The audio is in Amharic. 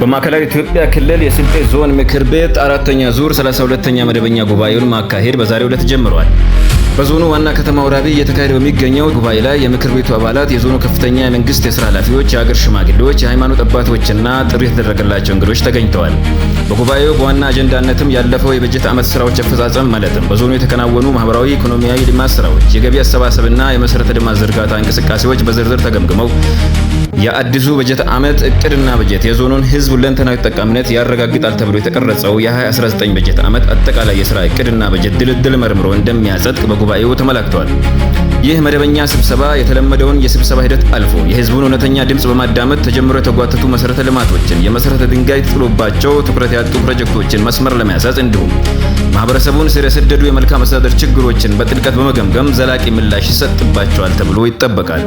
በማዕከላዊ ኢትዮጵያ ክልል የስልጤ ዞን ምክር ቤት አራተኛ ዙር 32ኛ መደበኛ ጉባኤውን ማካሄድ በዛሬው ዕለት ጀምሯል። በዞኑ ዋና ከተማ ወራቤ እየተካሄደ በሚገኘው ጉባኤ ላይ የምክር ቤቱ አባላት፣ የዞኑ ከፍተኛ የመንግስት የስራ ኃላፊዎች፣ የሀገር ሽማግሌዎች፣ የሃይማኖት አባቶችና ጥሪ የተደረገላቸው እንግዶች ተገኝተዋል። በጉባኤው በዋና አጀንዳነትም ያለፈው የበጀት ዓመት ስራዎች አፈጻጸም ማለትም በዞኑ የተከናወኑ ማህበራዊ፣ ኢኮኖሚያዊ ልማት ስራዎች፣ የገቢ አሰባሰብና የመሰረተ ልማት ዝርጋታ እንቅስቃሴዎች በዝርዝር ተገምግመው የአዲሱ በጀት ዓመት እቅድና በጀት የዞኑን ህዝብ ሁለንተናዊ ተጠቃሚነት ያረጋግጣል ተብሎ የተቀረጸው የ2019 በጀት ዓመት አጠቃላይ የስራ እቅድና በጀት ድልድል መርምሮ እንደሚያጸድቅ በጉባኤው ተመላክቷል። ይህ መደበኛ ስብሰባ የተለመደውን የስብሰባ ሂደት አልፎ የህዝቡን እውነተኛ ድምፅ በማዳመጥ ተጀምሮ የተጓተቱ መሰረተ ልማቶችን፣ የመሰረተ ድንጋይ ተጥሎባቸው ትኩረት ያጡ ፕሮጀክቶችን መስመር ለማስያዝ እንዲሁም ማህበረሰቡን ስር የሰደዱ የመልካም አስተዳደር ችግሮችን በጥልቀት በመገምገም ዘላቂ ምላሽ ይሰጥባቸዋል ተብሎ ይጠበቃል።